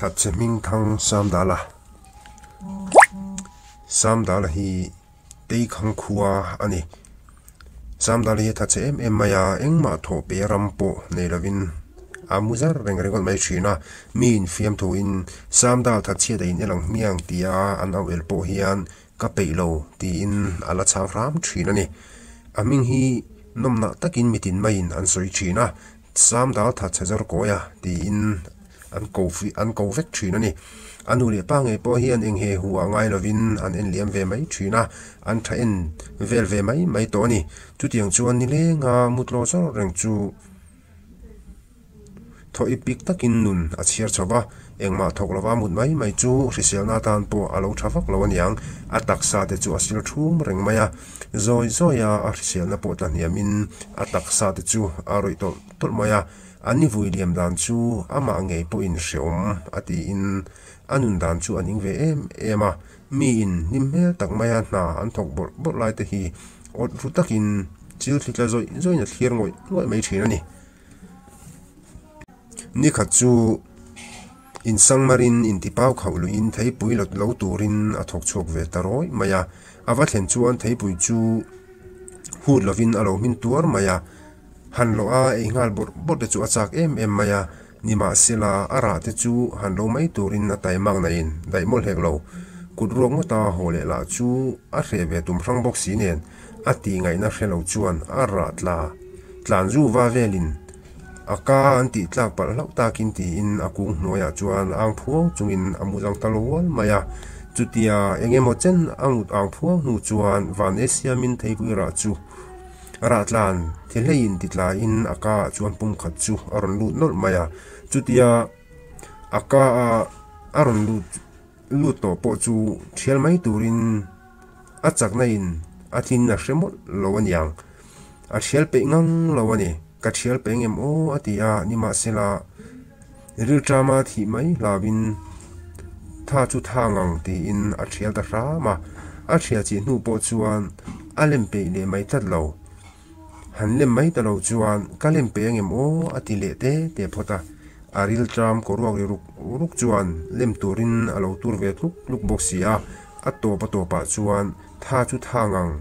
Thatchhe hmingthang Samdala Samdala hi Teikhang khua a ni. Samdala hi a thatchhe em em mai a, engmah thawh pe ram pawh nei lovin a mu zar reng ringawt mai thin a. Mi infiamthuin Samdal thatchhiat a inel ang hmiang tia an au el pawh hian ka peih lo tiin a la chhang hram thin a ni. A hming hi nawmnah takin mitin maiin an sawi thin a, Samdal thatchhe zawr kawi a tiin an ko an ko vek thin a ni. A nu leh pa ngei pawh hian eng he hu ah ngai lovin an en liam ve mai thin a, an tha en vel ve mai mai tawh a ni. Chutiang chuan nilenga mutlaw zawr reng chu thaw ip bik takin nun a chhiar chho va, engmah thawk lova mut mai mai chu hriselna atan pawh a lo tha vak lo aniang. A taksa te chu a sil thum reng mai a, zawi zawi a a hriselna pawh tla hniamin a taksa te chu a rawih tawlh tawlh mai a, an i vui liam dan chu amah ngei pawhin hreawm a tiin a nun dan chu a ning ve em em a, miin hlim hmel tak maia hna an thawk bawrh bawrh lai te hi awt ru takin chil thli tla zawih zawihin a thlir ngawih ngawih mai thin a ni. Nikhat chu insangmarin intipau khauh luiin theipui lawt lo turin a thawk chhuak ve ta rawih mai a. A va thlen chuan theipui chu hut lovin a lo hmin tuar mai a. Han lawh a ei nghal bawrh bawrh te chu a chak em em mai a. Nimahsela a rah te chu han lo mai turin a taimak naiin daih mawlh hek lo. Kut ruak ngawta haw leh lah chu a hreh ve tum hrang bawk si nen a tih ngaihna hre lo chuan a rah tla tlan zu va velin a ka an tih tlak palh hlauh takin tiin a kung hnuaiah chuan ang phuau chungin a mu lang ta lo ual mai a. Chutia eng emaw chen a ngut ang phuau hnu chuan van e siamin theipui rah chu rah tlan thi hleiin ti tlaiin a ka ah chuan pum khat chu a rawn lut nawlh mai a. Chutia a ka a a rawn lut lut tawh pawh chu thial mai turin a chakna in a thin a hre mawlh lo a niang. A thial peih ngang lo a ni. Ka thial peih ngem aw a ti a, nimahsela rilṭama thih mai hlauhin tha chu tha ngang tiin a thial ta hram a. A thial chih hnu pawh chuan a lem peih leh mai tlat lo. Han lem mai ta lo chuan ka lem peih angem aw a ti leh te te phawt a. A rilṭam kaw ruak ri ruk ruk chuan lem turin a lo tur ve tluk tluk bawk si a. A tawp a tawpah chuan tha chu tha ngang.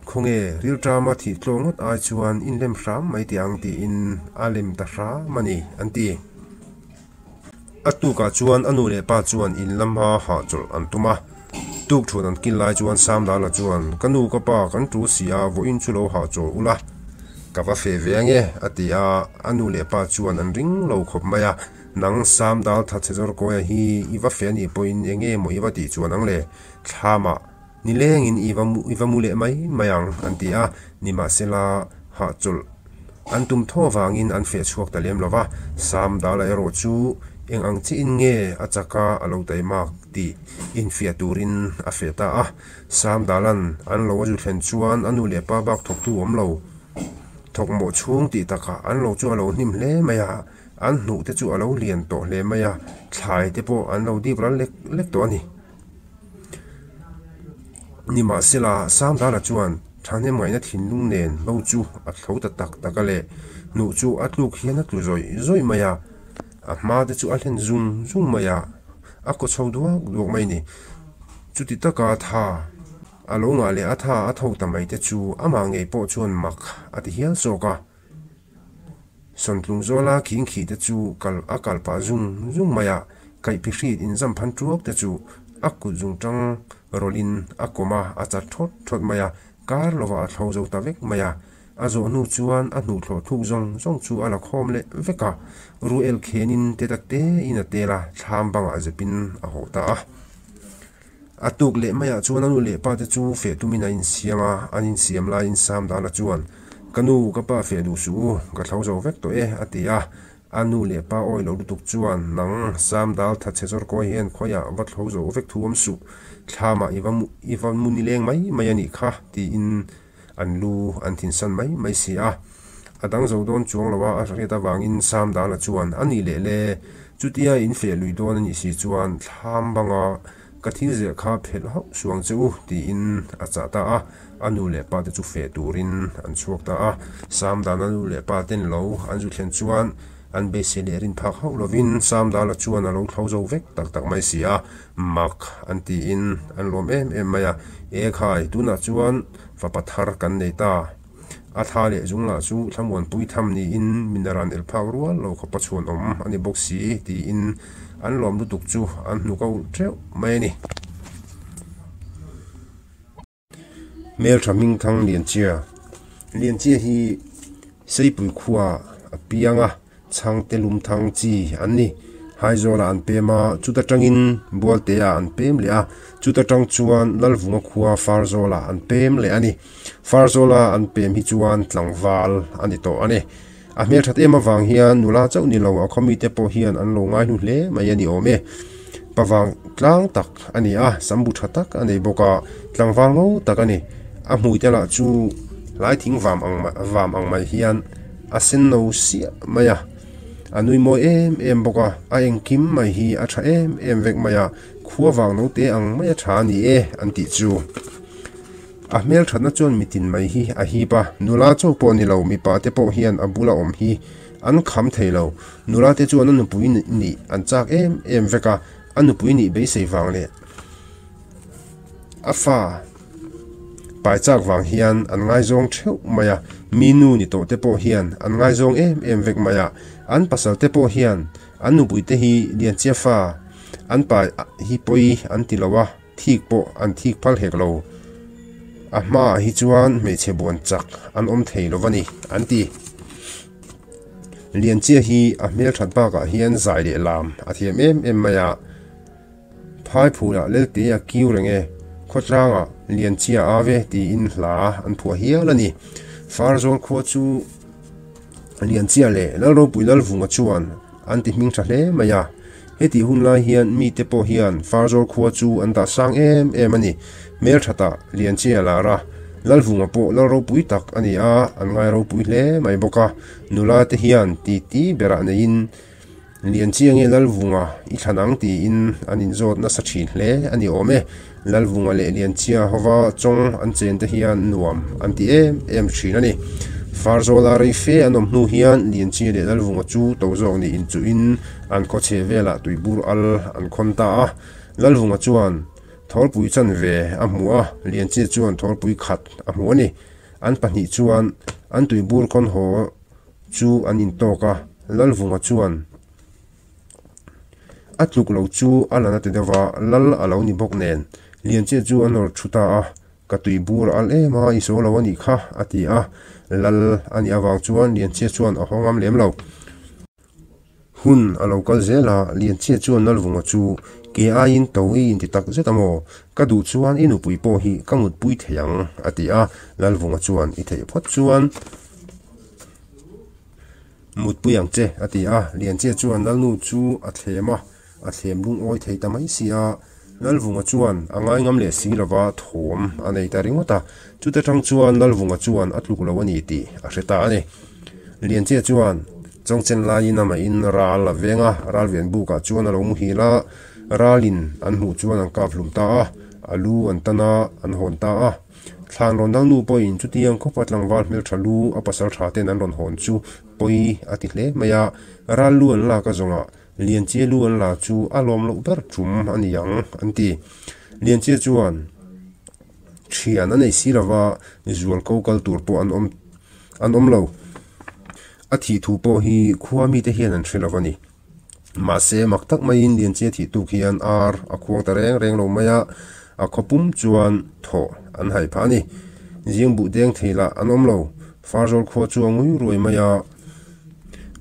Khawnge rilṭama thih tlaw ngawt ai chuan in lem hram mai teh ang tiin a lem ta hram a ni, an ti. A tukah chuan a nu leh pa chuan in lama hahchawlh an tum a. Tukṭhuan an kil lai chuan Samdala chuan, Ka nu ka pa kan ṭul si a, vawiin chu lo hahchawl ula, ka va feh ve ange, a ti a. A nu leh pa chuan an ring lo khawp mai a. Nang Samdal thatchhe zawr kawia hi i va feh anih pawhin enge maw i va tih chuan ang le? Thlamah Nilengin i va i va mu leh mai mai ang, an ti a. Nimahsela, hahchawlh an tum thaw avangin an feh chhuak ta lem lo va. Sam Dala erawh chu eng ang chiin nge a chaka a lo taimak tih infiah turin a feh ta a. Sam Dalan an lo a zu thlen chuan a nu leh pa bak thawktu awm lo. Thawkmawh chhung tih takah an lo chu a lo hnim hle mai a, an hnuh te chu a lo lian tawh hle mai a, thlai te pawh an lo dip ral lek lek tawh a ni. Nimahsela, Sangdala chuan thahnem ngaihna thinlung nen lo chu a thlo ta tak tak a leh, hnuh chu a tluk hian a tlu zawih zawih mai a, a hma te chu a hlen zung zung mai a, a kaw chho duak duak mai ni. Chuti taka tha a lo ngah leh a tha a tho ta mai te chu amah ngei pawh chuan mak a ti hial zawk a. Sawntlung zawla khing khih te chu kal a kal pah zung zung mai a, kaihpi hrit inzam phan tuak te chu a kut zung tang rawlhin a kawm a, a chat thawt thawt mai a, kar lovah a thlo zo ta vek mai a. A zawh hnu chuan a hnuhthlawh thuk zawng zawng chu a la khawm leh vek a, ruel khenin te tak tein a tel a, thlam bangah zepin a haw ta a. A tuk leh maiah chuan a nu leh pa te chu feh tumin a insiam a, an insiam laiin Sam Dana chuan, Ka nu, ka pa feh duh suh u, ka thlo zo vek tawh e, a ti a. A nu leh pa awi lo lutuk chuan, Nang, Sam Dal thatchhe zawr kawi hian khawiah va thlo zo vek thu awm suh, thlamah i va i va mu nileng mai mai a nih kha, tiin an lu an thinsan mai mai si a. A dang zo dawn chuang lo a, a hriat avangin Sam Dala chuan, A nih leh le, chutia in feh lui dawn a nih si chuan thlam banga ka thil ziah kha phelh hauh suang che u, tiin a chah ta a. A nu leh pa te chu feh turin an chhuak ta a. Sam Dana nu leh pa ten lo an zu thlen chuan. An beisei leh rin phak hauh lovin Samdala chuan a lo thlo zo vek tak tak mai si a, mak an tiin an lawm em em mai a. E khai, tunah chuan fapa thar kan nei ta. A thla leh zung lah chu thlamuanpui tham niin min a ran el phak rual lo khawpa chhuanawm a ni bawk si tiin an lawm lutuk chu an hnuk a ulh teuh mai a ni. Hmeltha Hmingthang Lianchia Lianchia hi Seipui khua a piang a, chhangte lumthang chi an ni. Haizawlah an pem a, chuta tangin Bualtea an pem leh a, chuta tang chuan Lalvunga khua Farzawlah an pem leh a ni. Farzawla an pem hi chuan tlangval a ni tawh a ni. A hmelthat em avang hian nula chauh ni lo a khawmite pawh hian an lo ngaihlu hle mai a ni awm e. Pavang tlang tak a ni a, sambu tha tak a nei bawk a, tlangval ngo tak a ni. A hmuite lah chu hlai thing vam ang vam ang mai hian a sen no siah mai a, a nui mawi em em bawk a, a engkim mai hi a tha em em vek mai a, khua vang no te ang mai a tha a ni e an tih chu. A hmel thatna chuan mitin mai hi a hip a, nula chaw pawh ni lo mipa te pawh hian a bula awm hi an kham thei lo. Nula te chuan a nupui nih an chak em em vek a, a nupui nih beisei vang leh a fa pai chak vang hian an ngaizawng theuh mai a, mi nu ni tawh te pawh hian an ngaizawng em em vek mai a, an pasal te pawh hian an nupui te hi Lianchia fa an pai hi pawi an ti lo a. Thik pawh an thik phal hek lo. A hmaah hi chuan hmeichhe buan chak an awm thei lo va ni, an ti. Lianchia hi a hmelthat bakah hian zai leh lam a thiam em em mai a. Phaiphulah Lelte a kiu reng e, khawtlangah Lianchia a ve tiin hla an phuah hial a ni. Farzawl khua chu Lianchia leh Lalropui Lalvunga chuan an ti hming tha hle mai a. Hetih hun lai hian mite pawh hian Farzawl khua chu an dah sang em em a ni. Hmelthatah Lianchia a lar a, Lalvunga pawh lal ropui tak a ni a, an ngai ropui hle mai bawk a. Nula te hian titi berah neiin Lianchia nge Lalvunga i thlan ang tiin an inzawt nasa thin hle a ni awm e. Lalvunga leh Lianchia hova chawng an chen te hian nuam an ti em em thin a ni. Farzawla rei fe an awm hnu hian Lianchia leh Lalvunga chu to zawk nih inchuhin an khaw chhe velah tuibur al an khawn ta a. Lalvunga chuan thawlpui chanve a hmu a, Lianchia chuan thawlpui khat a hmu a ni. An pahnih chuan an tuibur khawn haw chu an intawk a, Lalvunga chuan A tluk lo chu a la na ti deuh va, lal a lo ni bawk nen. Lianchia chu a nawr thu ta a, Ka tui bur a al em a, i saw lo a nih kha, a ti a. Lal a nih avang chuan Lianchia chuan a haw ngam lem lo. Hun a lo kal zel a, Lianchia chuan Lalvunga chu, Ke aiin to i inti tak zet a maw? Ka duh chuan i nupui pawh hi ka mutpui thei ang, a ti a. Lalvunga chuan, I theih phawt chuan. Mutpui ang che, a ti a. Lianchia chuan Lalnu chu a thlem a, a thlem lungawi thei ta mai si a. Lalvunga chuan a ngaingam leh si lova thawm a nei ta ringawt a. Chuta tang chuan Lalvunga chuan a tluk lo a ni tih a hre ta a ni. Lianchia chuan Chawngchen laiin amahin ral a veng a, ralven bukah chuan a lo muhil a, ralin an hmuh chuan an kap hlum ta a, a lu an tan a, an hawn ta a. Thlan rawn dang nu pawhin chutiang khawpa tlangval hmeltha lu a pasal tha ten an rawn hawn chu pawi a ti hle mai a, ral lu an lak a zawngah Lianchia lu an la chu a lawm loh ber tum a ni ang an ti. Lianchia chuan thian a nei si lova zual ko kal tur pawh an awm an awm lo. A thih thu pawh hi khua mite hian an hre lo a ni. Mahse, mak tak maiin Lianchia thih tuk hian ar a khuang ta reng reng lo mai a, a khaw pum chuan thawh an hai phah a ni. Zing buh deng thei lah an awm lo. Farzawl khua chu a ngui ruai mai a,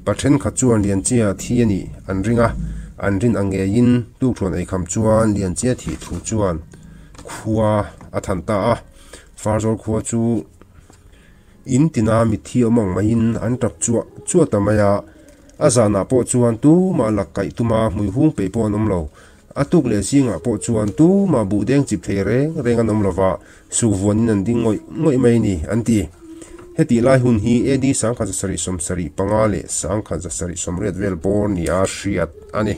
pa thenkhat chuan Lianchia thi a nih an ring a, an rin ang ngeiin tukthuan eikham chuan Lianchia thih thu chuan khua a than ta a. Farzawl khua chu. In tina mitthi awm ang maiin an tap chuah chuah ta mai a, a zanah pawh chuan tumah lak kaih tuma hmui hung peih pawh an awm lo. A tuk leh zingah pawh chuan tumah buh deng chip thei reng reng an awm lo va, sukvuanin an ding ngawih ngawih mai a ni, an ti. Hetih lai hun hi AD 1775 leh 1780 vel bawr nia hriat a ni.